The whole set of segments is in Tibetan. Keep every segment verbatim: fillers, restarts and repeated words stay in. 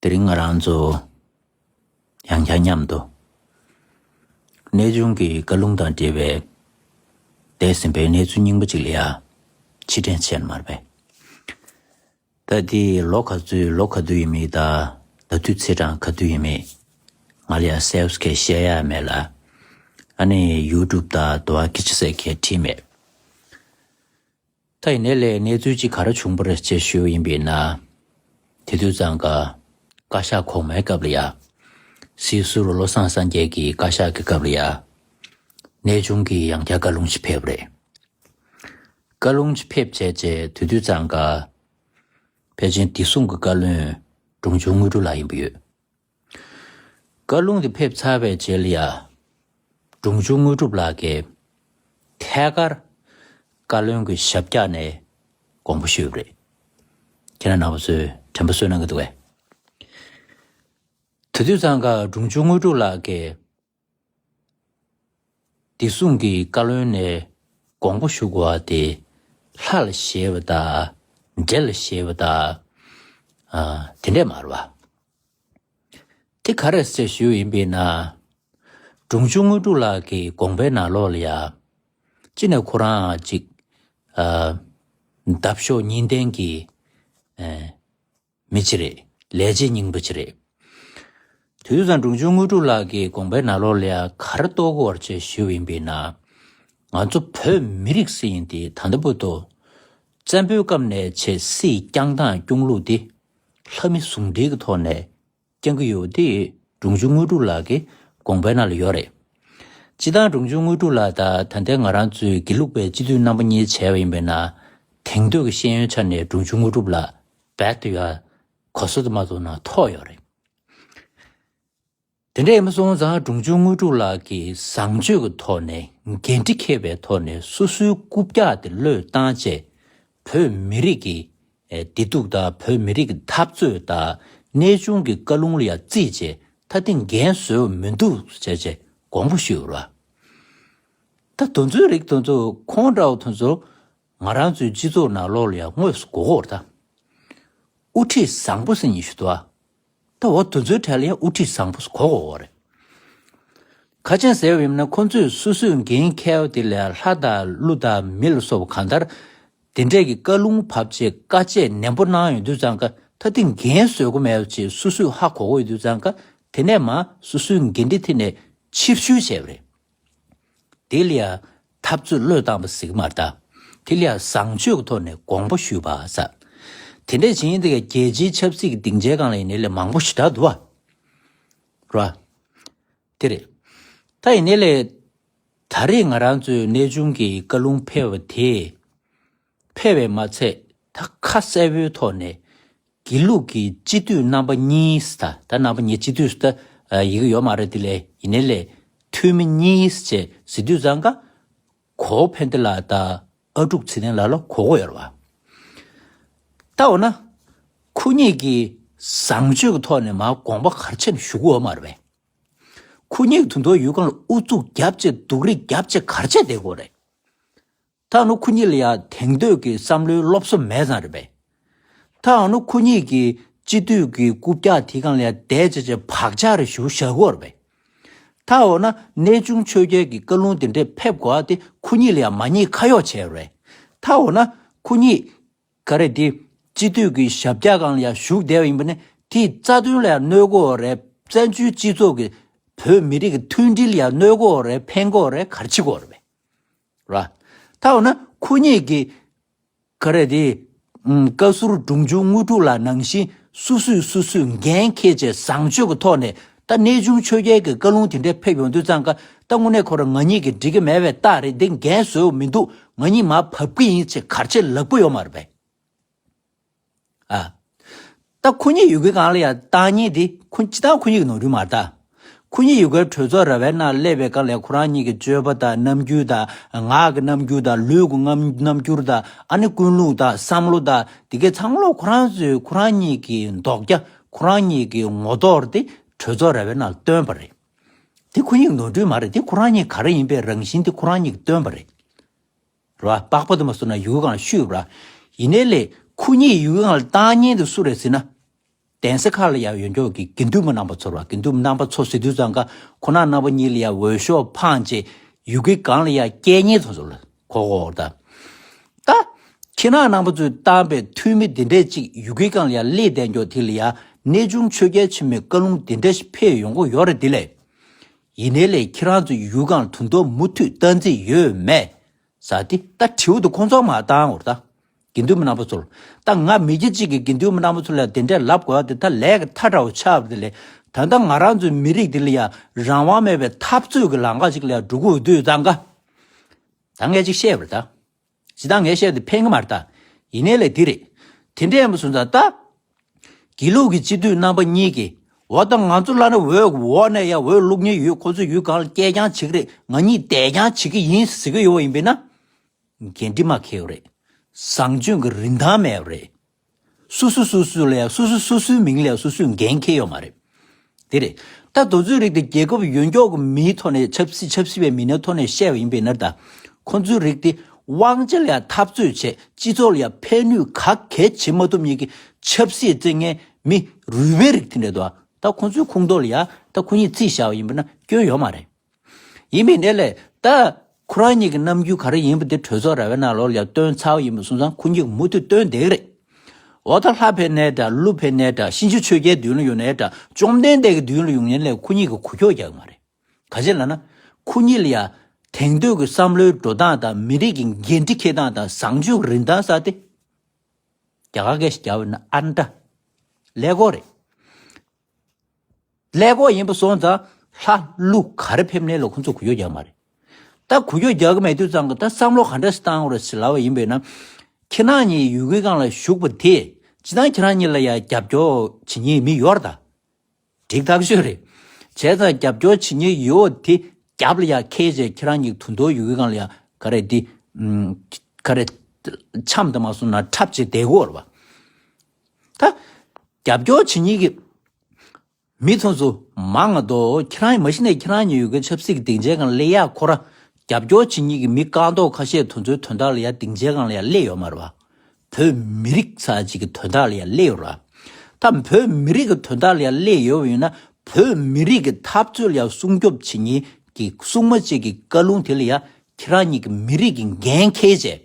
དེ་རིང་ང་རང་ཚོ་ཡང་བསྐྱར་མཉམ་དུ་གནས་ཆུང་གི་བཀའ་ལུང་དང་འབྲེལ་བའི་འདས་ཟིན་པའི་གནས་ཚུལ་རྙིང་པ་ཅིག་ལ་ཡ་ཕྱིར་དྲན་བྱས་ན་མ་རེད་པས། ད་དེ་ལོ་ག་ཚོད་ལོ་ག་དུས་ཡིན་མིན་དང་ད་དུས་ཚེས་གྲངས་ག་དུས་ཡིན་མིན་ང་ལ་ཡ་གསལ་པོ་ཞིག་བཤད་ཡ་མེད་ལ། ཨ་ནི་ཡུ་ཊུབ་དང་དུ་བ་སྐད་ཆ་ཟེར་མཁན་བྲིས་མེད། ད་ཡིན་ནའི་ལས་གནས་ཚུལ་གཅིག་ག་རེ་བྱུང་བ་རེད་ཅེས་ཞུས་པ་ཡིན་པས་ན། དེ་དུས་ཙང་ཀ་བཀའ་ཤག་གོང་མའི་སྐབས་ལ་ཡ། སྲིད་ཟུར་བློ་བཟང་སངས་རྒྱས་ཀྱི་བཀའ་ཤག་གི་སྐབས་ལ་ཡ། གནས་ཆུང་གི་ཡང་བསྐྱར་བཀའ་ལུང་ཞིག་ཕེབས་པ་རེད། བཀའ་ལུང་ཞིག་ཕེབས་བྱས་རྗེས་དེ་དུས་ཙང་ཀ་ཕལ་ཆེར་བདེ་སྲུང་གི་བཀའ་བློན་འབྲོང་ཆུང་དངོས་གྲུབ་ལགས་ཡིན་པ་ཡོད། བཀའ་ལུང་དེ་ཕེབས་ཚར་བའི་རྗེས་ལ་ཡ། འབྲོང་ཆུང་དངོས་གྲུབ་ལགས་ཀྱིས་ཐད་ཀར་བཀའ་བློན་གྱི་ཞབས་བཀྱག་ནས་དགོངས་པ་ཞུས་པ་རེད། ཁྱེད་རང་རྣམ་པ་ཚོས་དྲན་པ་གསོས་གནང་གི་འདུག་གས། དེ་དུས་ཙང་ཀ་འབྲོང་ཆུང་དངོས་གྲུབ་ལགས་ཀྱིས་བདེ་སྲུང་གི་བཀའ་བློན་ནས་དགོངས་པ་ཞུ་དགོས་པ་དེ་ལྷ་ལ་ཞེས་པ་དང་འདྲེ་ལ་ཞེས་པ་དང་། ཨ། དེ་འདྲས་མ་རེད་པ། དེ་ག་རེ་ཟེར་ཞུས་ཡིན་པས་ན། འབྲོང་ཆུང་དངོས་གྲུབ་ལགས་ཀྱི་དགོངས་པའི་ནང་ལོགས་ལ་ཡ། གཅིག་ནས་ཁོ་རང་གཅིག་ཨ། འདབ་གཤོག་གཉིས་ལྡན་གྱི་ཨ། མི་གཅིག་རེད། ལས་བྱེད་རྙིང་པ་གཅིག་རེད། དེ་དུས་ཙང་འབྲོང་ཆུང་དངོས་གྲུབ་ལགས་ཀྱི་དགོངས་པའི་ནང་ལོགས་ལ་ཡ་ག་རེ་རྟོགས་དགོས་པ་རེད་ཅེས་ཞུས་ཡིན་པས་ན། ང་ཚོ་བོད་མི་རིགས་ཟེར་ཡིན་དེ་ད་ལྟ་བར་དུ། བཙན་པོའི་སྐབས་ནས་བྱས་སྲིད་བསྐྱངས་སྟངས་སྐྱོང་ལུགས་དེ། ལྷ་མི་ཟུང་འབྲེལ་གྱི་ཐོག་ནས་བསྐྱང་གི་ཡོད་དེ་འབྲོང་ཆུང་དངོས་གྲུབ་ལགས་ཀྱི་དགོངས་པའི་ནང་ལ་ཡོད་རེད། སྤྱིར་བཏང་འབྲོང་ཆུང་དངོས་གྲུབ་ལགས་དང་ད་ལྟའི་ང་རང་ཚོའི་དགེ་ལུགས་པའི་སྤྱི་འཐུས་རྣམ་པ་གཉིས་བྱས་པ་ཡིན་པས་ན། དེང་དུས་ཀྱི་ཤེས་ཡོན་ཆ་ནས་འབྲོང་ཆུང་དངོས་གྲུབ་ལགས་རྦད་དེ་ཡ་གོ་ས་དུ་མ་གཏོགས་ན་མཐོ་ཡོད་རེད། དེ་འདྲ་ཡིན་པ་སོང་ཙང་འབྲོང་ཆུང་དངོས་གྲུབ་ལགས་ཀྱིས་བཟང་སྤྱོད་ཀྱི་ཐོག་ནས་འགན་འཁྲི་འཁྱེར་བའི་ཐོག་ནས་སོ་སོའི་རྐུབ་བཀྱག་དེ་བློས་བཏང་བྱས། བོད་མི་རིགས་ཀྱི་བདེ་སྡུག་དང་བོད་མི་རིགས་ཀྱི་འཐབ་རྩོད་དང་གནས་ཆུང་གི་བཀའ་ལུང་ལ་ཡང་བརྩིས་བྱས་ད་ཐེངས་འགན་བཟོད་མི་འདུག་ཟེར་བྱས་དགོངས་པ་ཞུས་པ་རེད། ད་དེ་ཚོའི་རིགས་དེ་ཚོ་ཁོང་འདྲ་བོ་དེ་ཚོ་ང་རང་ཚོའི་སྤྱི་ཚོགས་ནང་ལོགས་ལ་ཡང་དངོས་སུ་གོ་གི་ཡོད་རེད་ད། དབུ་ཁྲིད་བཟང་པོ་ཟེར་མཁན་ཞིག་འདུག་ཨ། ད་འོ་དེ་ཚོའི་གྲས་ལ་ཡང་དབུ་ཁྲིད་བཟང་པོ་ཟེར་གོ་གོ་གོ་རེད། ཁ་ཅན་ཟེར་བ་ཡིན་ན་ཁོ་ཚོས་སོ་སོས་འགན་འཁྱེར་བ་དེ་ལས་ལྷ་དང་ཀླུ་དང་མི་ལ་སོགས་པ་གང་ལྟར། དེ་འདྲས་ཀྱི་བཀའ་ལུང་བབས་བྱས་བཀའ་ཆད་ནན་པོ་གནང་ཡོང་དུས་ཙང་ཀ་ད་དེ་འགན་བཟོད་གོ་མེད་པ་བྱས་སོ་སོས་ཧ་གོ་གོ་ཡོད་དུས་ཙང་ཀ་དེ་ནས་མ་སོ་སོའི་འགན་འཁྲི་དེ་ནས་ཕྱིར་བཤུད་བྱས་པ་རེད། དེ་ལ་ཡང་འཐབ་རྩོད་བློས་བཏང་བ་ཟེར་གྱི་མ་རེད་ད། དེ་ལ་ཡང་བཟང་སྤྱོད་ཀྱི་ཐོག་ནས་དགོངས་པ་ཞུས་པ་ཟེར། དེ་འདྲ་བྱས་ཡིན་དེ་ག་རྒྱལ་སྤྱིའི་ཆབ་སྲིད་ཀྱི་སྡིངས་ཆའི་སྒང་ལ་ཡིན་ནའི་ལས་མང་པོ་ཞེ་དྲག་འདུག་བ། རེད་བ། དེ་རེད། ད་ཡིན་ནའི་ལས། ད་རེས་ང་རང་ཚོའི་གནས་ཆུང་གི་བཀའ་ལུང་ཕེབས་པ་དེ། ཕེབས་པས་མ་ཚད་ད་ཁ་གསལ་པོའི་ཐོག་ནས་དགེ་ལུགས་ཀྱི་སྤྱི་འཐུས་རྣམ་པ་གཉིས་ད་ད་རྣམ་པ་གཉིས་སྤྱི་འཐུས་ད་ཡི་གེ་ཡོད་མ་རེད་དེ་ལས་ཡིན་ནའི་ལས་འཐུས་མི་གཉིས་བཅས་ཟེར་དུས་ཙང་ཀ་གོ་བོ་ཕན་བདེ་ལགས་དང་ཨ་ཀྲུག་ཚེ་བརྟན་ལགས་ལ་གོ་གོ་ཡོད་རེད་བ། ད་འོ་ན་ཁོ་གཉིས་ཀྱིས་བཟང་སྤྱོད་ཀྱི་ཐོག་ནས་མར་དགོངས་པ་ག་རེ་བྱས་ནས་ཞུ་གི་ཡོད་མ་རེད་པས། ཁོ་གཉིས་ཀྱིས་དུས་ཐོག་ཡུལ་གང་ལ་ཨུ་ཚུགས་རྒྱབ་བྱས་སྡུག་རུས་རྒྱབ་བྱས་ག་རེ་བྱས་བསྡད་དགོས་རེད། ད་ནུ་ཁོ་གཉིས་ལ་ཡང་དེང་དུས་ཀྱི་བསམ་བློའི་སློབ་གསོ་མེད་ཙང་རེད་པས། ད་འོ་ནུ་ཁོ་གཉིས་ཀྱི་སྤྱི་འཐུས་ཀྱི་རྐུབ་བཀྱག་དེ་སྒང་ལ་ཡང་བསྡད་བྱས་བྱས་བག་ཆགས་རེ་ཞུ་བཞག་གོ་རེད་པས། ད་འོ་ན་གནས་ཆུང་ཆོས་རྒྱལ་གྱི་བཀའ་ལུང་དེ་འདྲས་ཕེབས་དགོས་པ་དེ་ཁོ་གཉིས་ལ་ཡང་མ་ཉེས་ཁ་གཡོག་བྱས་རེད། ད་འོ་ན་ཁོ་གཉིས་ག་རེ་དེ་སྤྱི་འཐུས་ཀྱི་ཞབས་བཀྱག་སྒང་ལ་ཡང་བཞུགས་བསྡད་པ་ཡིན་པ་ནི་དེའི་རྩ་དོན་ལ་ཡང་གནོད་གོ་རེད། བཙན་བྱོལ་སྤྱི་ཚོགས་ཀྱི་བོད་མི་རིགས་ཀྱི་མཐུན་སྒྲིལ་ལ་ཡང་གནོད་གོ་རེད། ཕན་གོ་རེད། ག་རེ་བྱེད་གོ་རེད་པས། ར། ད་འོ་ན་ཁོ་གཉིས་ཀྱིས་ག་རེ་དེ། ཨུམ། བཀའ་ཟུར་འབྲོང་ཆུང་དངོས་གྲུབ་ལགས་ནང་བཞིན་སོ་སོས་སོ་སོས་འགན་འཁྱེར་བྱས་བཟང་སྤྱོད་ཀྱི་ཐོག་ནས་ད་གནས་ཆུང་ཆོས་རྒྱལ་གྱི་བཀའ་ལུང་དེ་འདྲ་ཕེབས་ཡོང་དུས་ཙང་ཀ་ད་དངོས་གནས་ཁོ་རང་ང་གཉིས་ཀྱིས་འགྲིག་གི་མེད་པའི་རྟགས་རེད། འདི་འགན་བཟོད་མི་འདུག་ང་གཉིས་མར་བབས་ཀྱི་ཡིན་ཅེས་ག་རེ་བྱས་ལབ་ཀྱི་ཡོད་མ་རེད་པས། ཨ། ད་ཁོ་གཉིས་ཡོད་ཀྱི་སྒང་ལ་ཡང་བཏང་མཁན་དེ་ཁོ་སྤྱིར་བཏང་ཁོ་གཉིས་ཀྱི་ནོར་འཁྲུལ་མ་རེད་ད། ཁོ་གཉིས་ཡོད་ཀྱི་གྲོས་ཚོགས་ར་བའི་ནང་སླེབས་པའི་སྒང་ལ་ཁོ་རང་གཉིས་ཀྱི་སྤྱོད་པ་དང་རྣམ་འགྱུར་དང་ངག་གི་རྣམ་འགྱུར་དང་ལུས་ཀྱི་རྣམ་རྣམ་འགྱུར་དང་ཨ་ནི་ཀུན་སློང་དང་བསམ་བློ་དང་དེ་གའི་ཚང་མ་ལོག་ཁོ་རང་ཚོའི་ཁོ་རང་གཉིས་ཀྱི་མདོག་རྒྱ་ཁོ་རང་གཉིས་ཀྱི་ངོ་ཐོག་དེ་གྲོས་ཚོགས་ར་བའི་ནང་སྟོན་པ་རེད། དེ་ཁོ་གཉིས་ཀྱི་ནོར་འཁྲུལ་མ་རེད། དེ་ཁོ་རང་གཉིས་ག་རེ་ཡིན་པའི་རང་བཞིན་དེ་ཁོ་རང་གཉིས་ཀྱིས་སྟོན་པ་རེད། རེད་བ། པགས་པ་དུ་མ་སོང་ན་ཡུ་གུ་སྒང་ལ་བཤུས་ར། ཡིན་ནའི་ལས་ཁོ་གཉིས་ཡུ་གུ་སྒང་ལ་བཏང་མཁན་དེ་སུ་རེད་ཟེར་ན། གདན་ས་ཁག་ལ་ཡང་ཡོད་མཁན་གྱི་དགེ་འདུན་པ་རྣམ་པ་ཚོར་བ། དགེ་འདུན་པ་རྣམ་པ་ཚོ་ཟེར་དུས་ཙང་ཀ་ཁོང་རྣམ་པ་གཉིས་ལ་ཡང་འོས་ཤོག་འཕངས་བྱས་ཡུལ་གྱི་སྒང་ལ་ཡང་སྐད་ཉན་ཚོ་ཚོ་ལ་གོ་གོ་ད། ད་ཁྱེད་རང་རྣམ་པ་ཚོས་བཏང་པའི་འཐུས་མི་དེ་འདྲས་ཅིག་ཡུལ་གྱི་སྒང་ལ་ཡང་སླེབས་བསྡད་མཁན་དེ་ལ་ཡང་གནས་ཆུང་ཆོས་རྒྱལ་ཆེན་མོའི་བཀའ་ལུང་དེ་འདྲས་ཞིག་ཕེབས་ཡོང་གི་ཡོད་རེད་དེ་ལས། ཡིན་ནའི་ལས་ཁྱེད་རང་ཚོ་ཡུལ་སྒང་ལ་དུས་ཐོག་མུ་མཐུད་བཏང་རྩིས་ཡོད་མེད། ཟེར་ཏེ་ད་དྲི་བ་དེ་ཁོང་ཚོར་མར་བཏང་འོར་ད། དགེ་འདུན་པ་རྣམ་པ་ཚོར། ད་ང་མི་སྐྱ་གཅིག་གིས་དགེ་འདུན་པ་རྣམ་པ་ཚོ་ལ་དེ་འདྲས་ལབ་དགོས་པ་དེ་ད་ལས་ཀྱི་མཐའ་འདྲ་བོ་ཆགས་པ་དེ་ལས། ད་ལྟ་ང་རང་ཚོའི་མི་རིགས་འདི་ལ་ཡང་རང་དབང་མེད་པའི་འཐབ་རྩོད་ཀྱི་ལམ་ཁ་ཅིག་ལ་ཡང་འགྲོ་གི་ཡོད་དུས་ཙང་ཀ་ད་ངས་ཅིག་བཤད་པ་རེད་ད། ཇི་ལྟར་ངས་བཤད་དེ་ཕན་གི་མ་རེད་ད། ཡིན་ནའི་ལས་དེ་རེད། དེ་འདྲས་ཡིན་པ་སོང་ཙང་ད། དགེ་ལུགས་ཀྱི་སྤྱི་འཐུས་རྣམ་པ་གཉིས་ཀྱིས། འོ་ད་ང་ཚོ་ལ་ནི་འོས་འོག་ནས་ཡང་འོས་བླུག་མཁན་ཡོད། ཁོ་ཚོ་ཡུལ་སྒང་ལ་སྐྱེལ་རྐྱང་བྱེད་ཀྱི་རེད། ང་གཉིས་དེད་རྐྱང་བྱེད་ཀྱི་ཡིན་ཟེར་གྱི་ཡོད་པ་ཡིན་པས་ན། འགན་འཁྲི་མ་འཁྱེར་བ་རེད། བཟང་སྤྱོད་ཀྱི་རིན་ཐང་མེད་པ་རེད། སོ་སོ་སོ་སོ་ལ་ཡང་སོ་སོ་སོ་སོའི་མིང་ལ་ཡང་སོ་སོས་འགན་འཁྱེར་ཡོད་མ་རེད། དེ་རེད། ད་དེ་ཚོའི་རིགས་དེ་རྒྱལ་ཁབ་ཡོངས་རྫོགས་ཀྱི་མིའི་ཐོག་ནས་ཆབ་སྲིད་ཆབ་སྲིད་པའི་མི་སྣའི་ཐོག་ནས་བཤད་པ་ཡིན་པས་ན་ད། ཁོང་ཚོའི་རིགས་དེ་དབང་ཆ་ལ་ཡང་འཐབ་རྩོད་བྱས། སྤྱི་ཚོགས་ལ་ཡང་ཕན་ནུས་ག་གེ་བྱེད་མ་ཐུབ་མཁན་གྱི་ཆབ་སྲིད་བརྩི་མཁན་མི་རུས་པའི་རིགས་དེ་འདྲ་འདུག་ད་ཁོང་ཚོའི་ཁོངས་གཏོགས་ལ་ཡང་ད་ཁོ་གཉིས་རྩིས་བཞག་པ་ཡིན་པས་ན་སྐྱོན་ཡོད་མ་རེད། ཡིན་པའི་ནས་ལས་ད། ཁོ་རང་ཉིད་ཀྱི་རྣམ་འགྱུར་ག་རེ་ཡིན་པ་དེ་གྲོས་ཚོགས་ར་བའི་ནང་ལོགས་ལ་ཡང་སྟོན་ཚར་བ་ཡིན་པ་སོང་ཙང་ཁོ་གཉིས་ཀྱིས་མུ་མཐུད་སྟོན་བསྡད་ཀྱི་རེད། འོ་ད་ལྷ་ཕེབས་ནའི་འདྲ། ཀླུ་ཕེབས་ནའི་འདྲ། གཤིན་རྗེ་ཆོས་རྒྱལ་མདུན་ལ་ཡོང་ནའི་འདྲ། བཅོམ་ལྡན་འདས་ཀྱི་མདུན་ལ་ཡོང་ནའི་ལས་ཁོ་གཉིས་ཀྱིས་འགུལ་སྐྱོད་རྒྱག་གི་མ་རེད། ག་ཅི་ལབ་ན། ཁོ་གཉིས་ལ་ཡང་དེང་དུས་ཀྱི་བསམ་བློའི་འགྲོ་སྟངས་དང་མི་རིགས་ཀྱི་འགན་འཁྲི་འཁྱེར་སྟངས་དང་བཟང་སྤྱོད་ཀྱི་རིན་ཐང་ཟེར་དེ། རྒྱ་གར་སྐད་ཞིག་རྒྱག་པ་ཡིན་ན་ཨ་འདྲ། ཀླད་ཀོར་རེད། ཀླད་ཀོར་ཡིན་པ་སོང་ཙང་ལྷ་ཀླུ་ག་རེ་ཕེབས་ནའི་ལ་ཁོ་ཚོ་འགུལ་སྐྱོད་རྒྱག་མ་རེད། ད་འགུལ་སྐྱོད་རྒྱག་གི་མེད་དུས་ཙང་གི་ད་བསམ་བློ་ག་འདྲ་ཞིག་བཏང་དགོས་རེད་ཟེར་ལབ་པ་ཡིན་པས་ན། ཁྱེད་རང་གཉིས་ཡུལ་གྱི་སྒང་ལ་བཞུགས་པ་དེ་སྤྱིར་བཏང་ཁྱེད་རང་གཉིས་ལ་ཡང་རྒྱབ་སྐྱོར་བྱེད་མཁན་མི་ཡོད་རེད་ད། འགྲིག་ཐག་ཆོད་རེད། བྱས་ཙང་རྒྱབ་སྐྱོར་བྱེད་མཁན་ཡོད་དེ་རྒྱབ་ལ་ཡང་འཁྱེར་བྱས་ཁྱེད་རང་གཉིས་དུས་ཐོག་ཡུལ་གྱི་སྒང་ལ་ཡང་ག་རེ་འདི། ཨམ། ག་རེ། འཆམ་དུ་མ་སོང་ན་འཁྲབ་བྱེད་བསྡད་དགོས་རེད་བ། ད། རྒྱབ་སྐྱོར་བྱེད་མཁན་གྱི་མི་ཚོ་ཚོ་མང་ང་དོ། ཁྱེད་རང་མ་གཞི་ནས་ཁྱེད་རང་གཉིས་ཡུལ་གྱི་ཆབ་སྲིད་ཀྱི་སྡིངས་ཆའི་སྒང་སླེབས་ཡག་ཁོ་ར། རྒྱབ་སྐྱོར་བྱེད་མཁན་གྱི་མི་རྐང་ཐོག་ཁ་ཤས་དེ་ཚོའི་དོན་དག་ལ་ཡ་སྡིངས་ཆའི་སྒང་ལ་ཡ་སླེབས་ཡོད་མ་རེད་བ། བོད་མི་རིགས་ཚ་ཅིག་གི་དོན་དག་ལ་ཡ་སླེབས་ཡོད་རེད་བ། ད་བོད་མི་རིགས་ཀྱི་དོན་དག་ལ་ཡ་སླེབས་ཡོད་པ་ཡིན་ན། བོད་མི་རིགས་ཀྱི་འཐབ་རྩོད་ལ་ཡ་སྲུང་སྐྱོབ་བྱེད་མཁན་གྱི་སྲུང་མ་ཅིག་གི་བཀའ་ལུང་དེ་ལ་ཡ་ཁྱེད་རང་གཉིས་ཀྱི་མི་རིགས་ཀྱི་འགན་འཁྱེར་བྱས།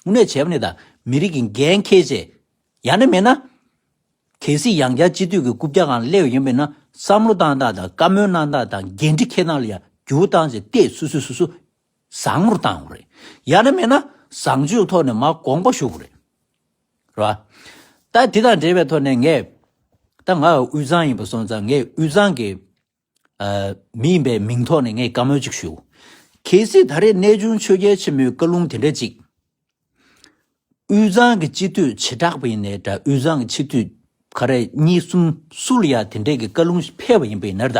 དངོས་གནས་བྱས་པ་ནི་ད་མི་རིགས་ཀྱི་འགན་འཁྱེར་བྱས། ཡང་ན་མེད་ན། གལ་སྲིད་ཡང་བསྐྱར་སྤྱི་འཐུས་ཀྱི་རྐུབ་བཀྱག་སྒང་སླེབས་ཡོད་པ་ཡིན་ན། བསམ་བློ་བཏང་སྟངས་དང་བཀའ་མོལ་གནང་སྟངས་དང་འགན་འཁྲི་འཁྱེར་སྟངས་ལ་ཡང་འགྱུར་བ་བཏང་བྱས་ཏེ་སོ་སོ་སོ་སོ་བཟང་མོར་བཏང་དགོས་རེད། ཡང་ན་མེད་ན་བཟང་སྤྱོད་ཐོག་ནས་མར་དགོངས་པ་ཞུ་དགོས་རེད། རེད་བ། ད་དེ་དང་འབྲེལ་བའི་ཐོག་ནས་ངས་ད་ང་དབུས་གཙང་ཡིན་པ་སོང་ཙང་ངས་དབུས་གཙང་གི་ཨ། མི་ཡིན་པའི་མིང་ཐོག་ནས་ངས་བཀའ་མོལ་ཅིག་ཞུ། གལ་སྲིད་ད་རེས་གནས་ཆུང་ཆོས་རྒྱལ་ཆེན་མོའི་བཀའ་ལུང་དེ་འདྲ་ཅིག་དབུས་གཙང་གི་སྤྱི་འཐུས་བྱེ་བྲག་པ་ཡིན་ནའི་འདྲ། དབུས་གཙང་གི་སྤྱི་འཐུས་ག་རེ་གཉིས་གསུམ་སུ་ལ་ཡང་དེ་འདྲས་ཀྱི་བཀའ་ལུང་ཕེབས་པ་ཡིན་པ་ཡིན་ནའི་ད།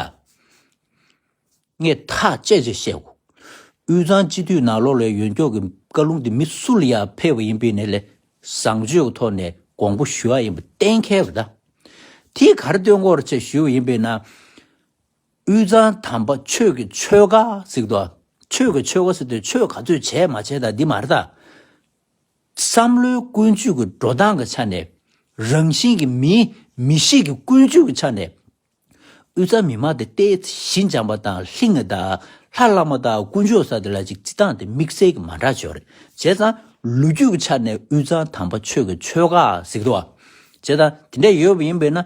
ངས་ཐག་བཅད་བྱས་བཤད་དགོས། དབུས་གཙང་སྤྱི་འཐུས་ནང་ལོགས་ལ་ཡོད་མཁན་གྱི་བཀའ་ལུང་དེ་མི་སུ་ལ་ཡང་ཕེབས་པ་ཡིན་པ་ཡིན་ནའི་ལས་བཟང་སྤྱོད་ཀྱི་ཐོག་ནས་དགོངས་པ་ཞུ་ཡ་ཡིན་པ་གཏན་འཁེལ་བ་ད། དེ་ག་རེ་སྟོན་དགོས་རེད་ཅེས་ཞུས་པ་ཡིན་པ་ཡིན་ན། དབུས་གཙང་དམ་པ་ཆོས་ཀྱི་ཆོལ་ཁ་ཟེར་གྱི་འདུག་ཆོས་ཀྱི་ཆོལ་ཁ་ཟེར་དུས་ཆོས་ག་ཚོད་བྱས་མ་བྱས་དང་འདི་མ་རེད་ད། བསམ་བློའི་ཀུན་སྤྱོད་ཀྱི་འགྲོ་སྟངས་ཀྱི་ཆ་ནས། རང་བཞིན་གྱི་མིའི་མི་གཤིས་ཀྱི་ཀུན་སྤྱོད་ཀྱི་ཆ་ནས། དབུས་གཙང་མི་མང་དེ་ཏོག་ཙམ་ཞི་འཇམ་པ་དང་ལྷིང་ངེ་དང་། ལྷ་བླ་མ་དང་དཀོན་མཆོག་ཟེར་དེ་ལ་ཅིག་བརྩི་སྟངས་དེ་དམིགས་བསལ་གྱི་མ་འདྲ་ཅིག་ཡོད་རེད། བྱས་ཙང་ལོ་རྒྱུས་ཀྱི་ཆ་ནས་དབུས་གཙང་དམ་པ་ཆོས་ཀྱི་ཆོལ་ཁ་ཟེར་གྱི་འདུག་བ། བྱས་ཙང་དེ་འདྲ་ཡོད་པ་ཡིན་པས་ན།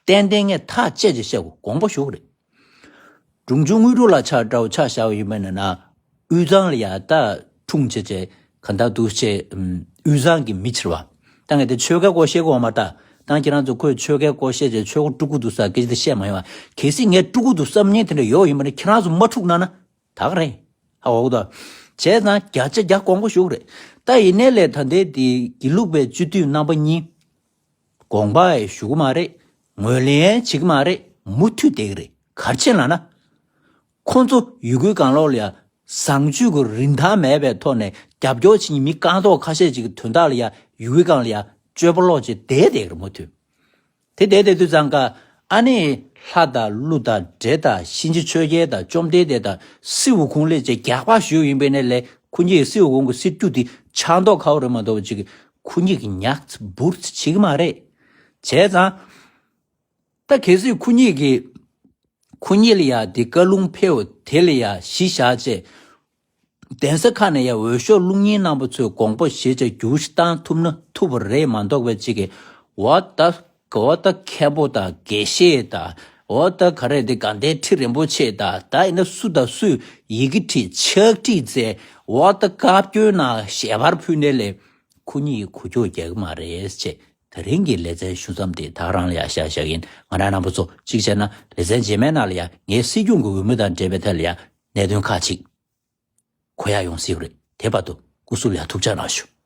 ཏན་ཏན་ངས་ཐག་བཅད་ཅིག་བཤད་དགོས། དགོངས་པ་ཞུ་གི་རེད། འབྲོང་ཆུང་དངོས་གྲུབ་ལགས་ཆ་འདྲ་བོ་ཆ་བཞག་པ་ཡིན་པ་ཡིན་ན། དབུས་གཙང་ལ་ཡ་ད་འཁྲུངས་བྱས་བྱས་གང་ལྟར་འདུག་བྱས། ཨམ། དབུས་གཙང་གི་མི་ཕྱིར་བ། ད་ངས་དེ་ཆོལ་ཁའི་སྐོར་བཤད་དགོས་མ་ད། ད་ཁྱེད་རང་ཚོ་ཁོས་ཆོལ་ཁའི་སྐོར་བཤད་བྱས་ཆོལ་ཁ་དཀྲུག་གི་འདུག་ཟེར་སྐད་ཆ་དེ་བཤད་མ་ཡོང་བ། གལ་སྲིད་ངས་དཀྲུག་གི་འདུག་བསམ་མཁན་དེ་འདྲ་ཡོད་ཡིན་པ་ན་ཁྱེད་རང་ཚོ་མ་འཁྲུག་གནང་ན་ད་ག་རེད། ཧ་གོ་གི་འདུག་བྱས་ཙང་བརྒྱ་ཆ་བརྒྱ་དགོངས་པ་ཞུ་གི་རེད། ད་ཡིན་ནའི་ལས་ད་ལྟའི་དེ་དགེ་ལུགས་པའི་སྤྱི་འཐུས་རྣམ་པ་གཉིས། དགོངས་པ་ཡང་ཞུ་གི་མ་རེད། ངོས་ལེན་ཡང་བྱེད་ཀྱི་མ་རེད། མུ་མཐུད་བསྡད་ཀྱི་རེད། ག་རེ་བྱས་ལབ་ན། ཁོང་ཚོ་ཡུལ་སྐོར་གང་ལོག་ལ་ཡང་བཟང་སྤྱོད་ཀྱི་རིན་ཐང་མེད་པའི་ཐོག་ནས་རྒྱབ་སྐྱོར་བྱེད་མཁན་མི་རྐང་ཐོག་ཁ་ཤས་ཅིག་གི་དོན་དག་ལ་ཡང་ཡུལ་སྐོར་གང་ལ་ཡང་སྤྱོད་པ་ལོག་བྱས་བསྡད་བསྡད་ཀྱི་རེད། མུ་མཐུད་དེ་བསྡད་བསྡད་དུས་ཙང་ཀ་ཨ་ནི་ལྷ་དང་ཀླུ་དང་འདྲེ་དང་གཤིན་རྗེ་ཆོས་རྒྱལ་དང་བཅོམ་ལྡན་འདས་དང་སྲིད་འོག་ཁོངས་ལས་ཅེས་རྒྱག་པ་ཞུས་ཡིན་པས་ནས་ལས། ཁོ་གཉིས་སྲིད་འོག་ཁོངས་ཀྱི་སྲིད་རྒྱུ་དེ་ཆགས་མདོག་ཁ་པོ་རེད་མ་གཏོགས་ཅིག་ཁོ་གཉིས་ཀྱི་ཉག་འབུར་བྱེད་ཀྱི་མ་རེད། བྱས་ཙང་། ད་གལ་སྲིད་ཁོ་གཉིས་ཀྱིས་ཁོ་གཉིས་ལ་ཡ་དེ་བཀའ་ལུང་ཕེབས་དེ་ལ་ཡ་གཞི་བཞག་བྱས། གདན་ས་ཁག་ནས་ཡ་འོས་ཤོག་བླུག་མཁན་རྣམ་པ་ཚོས་དགོངས་པ་བཞེས་བྱས་བསྒྱུར་བཏང་ཐུབ་ན་ཐུབ་པ་རེད་མ་གཏོགས་པའི་གཅིག་གིས་འོ་ད་འོ་ད་མཁན་པོ་དང་དགེ་བཤེས་དང་འོ་ད་ག་རེ་དེ་དགའ་ལྡན་ཁྲི་རིན་པོ་ཆེ་དང་ད་ཡིན་ན་སུ་དང་སུས་ཡི་གེ་བྲིས་ཕྱག་བྲིས་མཛད། འོ་ད་བཀའ་བཀྱོན་ན་ཞལ་པར་ཕུལ་ནས་ལས་ཁོ་གཉིས་ཀྱིས་གོ་ཆོད་རྒྱག་གི་མ་རེད་ཅེས། དེ་རིང་གི་ལེ་ཚན་ཞུ་མཚམས་དེ་ད་རང་ལ་ཡ་བཞག་བཞག་ཡིན། ང་རང་རྣམ་པ་ཚོ་གཅིག་བྱས་ན་ལེ་ཚན་རྗེས་མའི་ནང་ལ་ཡ་ངའི་སྲིད་སྐྱོང་གི་འོས་མི་དང་འབྲེལ་བའི་ཐད་ལ་ཡ་གནད་དོན་ཁག་ཅིག་གོ་ཡ་ཡོང་སྲིད་པ་རེད། དེ་བར་དུ་སྐུ་གཟུགས་ལ་ཡ་ཐུགས་ཅག་གནང་ཞུ།